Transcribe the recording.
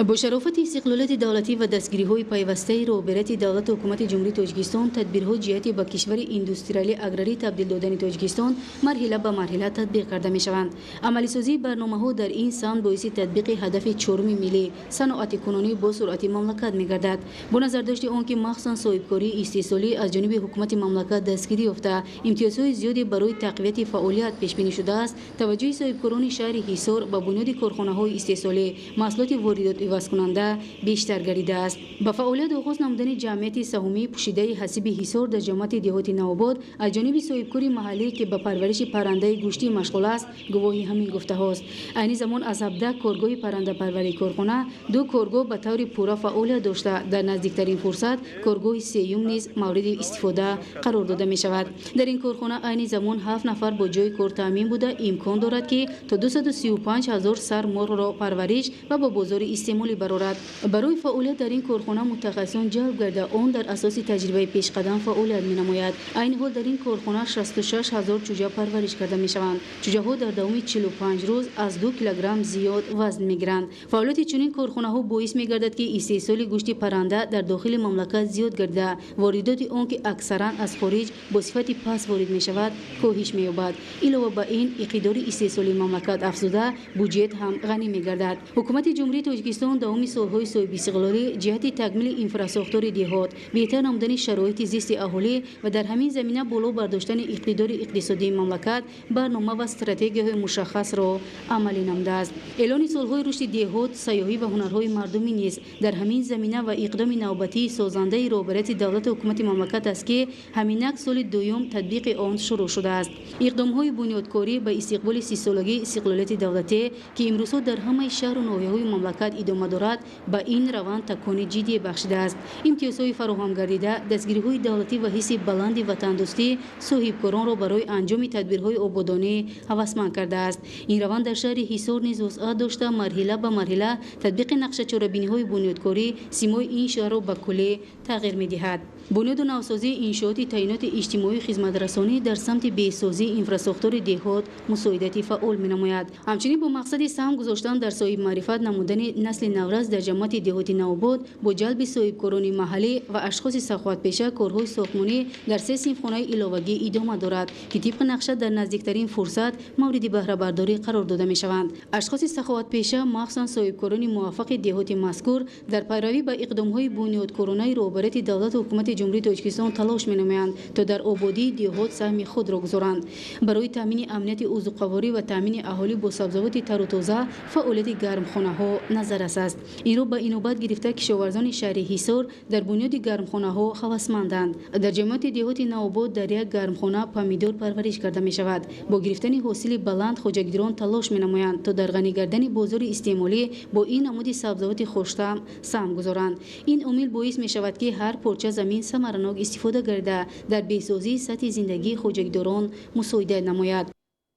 Бо шарофати истиқлолияти давлатӣ ва дастгириҳои пайвастаи роҳбарияти давлату ҳукумати Ҷумҳурии Тоҷикистон, тадбирҳо ҷиҳати ба кишвари индустриалӣ аграрӣ табдил додани Тоҷикистон марҳила ба марҳила татбиқ карда мешаванд. Амалисозии барномаҳо дар ин самт боиси татбиқи ҳадафи чоруми миллӣ, саноатикунонӣ бо суръати мамлакат мегардад. Бо назардошти он ки махсусан соҳибкории истеҳсолӣ аз ҷониби ҳукумати мамлакат дастгирӣ ёфта, имтиёзҳои зиёде барои тақвияти фаъолият пешбинӣ шудааст, таваҷҷӯҳи соҳибкорони шаҳри Ҳисор ба бунёди корхонаҳои истеҳсолӣ маҳсулоти воридотивазкунанда бештар гардидааст. Ба фаъолият оғоз намудани ҷамъияти саҳомии пӯшидаи ҳасиби Ҳисор дар ҷамоати деҳоти Навобод аз ҷониби соҳибкори маҳаллӣ, ки ба парвариши паррандаи гӯштӣ машғул аст, гувоҳи ҳамин гуфтаҳост. Айни замон аз 17 коргоҳи паррандапарварии корхона ду коргоҳ ба таври пурра фаъолият дошта, дар наздиктарин фурсат коргоҳи сеюм низ мавриди истифода қарор дода мешавад. Дар ин корхона айни замон ҳафт нафар бо ҷойи кор таъмин буда, имкон дорад, ки то 235 000 сар мурғро парвариш ва ба бозори истеъмолӣ барорад. Барои фаъолият дар ин корхона мутахассисон ҷалб гарда, он дар асоси таҷрибаи пешқадам фаъолият менамояд. Айни ҳол дар ин корхона 66 000 чӯҷа парвариш карда мешаванд. Чӯҷаҳо дар давоми 45 рӯз аз 2 килограмм зиёд вазн мегиранд. Фаъолияти чунин корхонаҳо боис мегардад, ки истеҳсоли гӯшти парранда дар дохили мамлакат зиёд гардида, воридоти он, ки аксаран аз хориҷ бо сифати паст ворид мешавад, коҳиш меёбад. Илова ба ин, иқтидори истеҳсолии мамлакат афзуда, буҷет ҳам ғанӣ мегардад. Ҳукумати Ҷумҳурии Тоҷикистон давоми солҳои соҳибистиқлолӣ ҷиҳати такмили инфрасохтори деҳот, беҳтар намудани шароити зисти аҳолӣ ва дар ҳамин замина боло бардоштани иқтидори иқтисодии мамлакат барнома ва стратегияҳои мушаххасро амалӣ намудааст. Эълони солҳои рушди деҳот, сайёҳӣ ва ҳунарҳои мардумӣ низ дар ҳамин замина ва иқдоми навбатии созандаи роҳбарияти давлату ҳукумати мамлакат аст, ки ҳаминак соли дуюм татбиқи он шурӯъ шудааст. Иқдомҳои бунёдкорӣ ба истиқболи 30-солагии истиқлолияти давлатӣ, ки имрӯзҳо дар ҳамаи шаҳру ноҳияҳои мамлакат идома дорад, ба ин раванд такони ҷиддӣ бахшидааст. Имтиёзҳои фароҳам гардида, дастгириҳои давлатӣ ва ҳисси баланди ватандӯстӣ соҳибкоронро барои анҷоми тадбирҳои ободонӣ ҳавасманд кардааст. Ин раванд дар шаҳри Ҳисор низ вусъат дошта, марҳила ба марҳила татбиқи нақшачорабиниҳои бунёдкорӣ симои ин шаҳрро ба куллӣ тағйир медиҳад. Бунёду навсозии иншооти таъиноти иҷтимоию хизматрасонӣ дар самти беҳсозии инфрасохтори деҳот мусоидати фаъол менамояд. Ҳамчунин, бо мақсади саҳм гузоштан дар соҳибмаърифат намудани насли наврас, дар ҷамоати деҳоти Навобод бо ҷалби соҳибкорони маҳаллӣ ва ашхоси саховатпеша корҳои сохтмонӣ дар се синфхонаи иловагӣ идома дорад, ки тибқи нақша дар наздиктарин фурсат мавриди баҳрабардорӣ қарор дода мешаванд. Ашхоси саховатпеша, махсусан соҳибкорони муваффақи деҳоти мазкур, дар пайравӣ ба иқдомҳои бунёдкоронаи роҳбарияти давлату ҳукумати Ҷумҳурии Тоҷикистон талош менамоянд, то дар ободии деҳот саҳми худро гузоранд. Барои таъмини амнияти озуқаворӣ ва таъмини аҳолӣ бо сабзавоти тару тоза фаъолияти гармхонаҳо назаррас аст. Инро ба инобат гирифта, кишоварзони шаҳри Ҳисор дар бунёди гармхонаҳо ҳавасманданд. Дар ҷамоати деҳоти Навобод дар як гармхона помидор парвариш карда мешавад. Бо гирифтани ҳосили баланд хоҷагидорон талош менамоянд, то дар ғанӣ гардани бозори истеъмолӣ бо ин намуди сабзавоти хуштаъм саҳм гузоранд. Ин омил боис мешавад, ки ҳар порча замин самаранок истифода гардида, дар беҳсозии сатҳи зиндагии хоҷагидорон мусоидат намояд.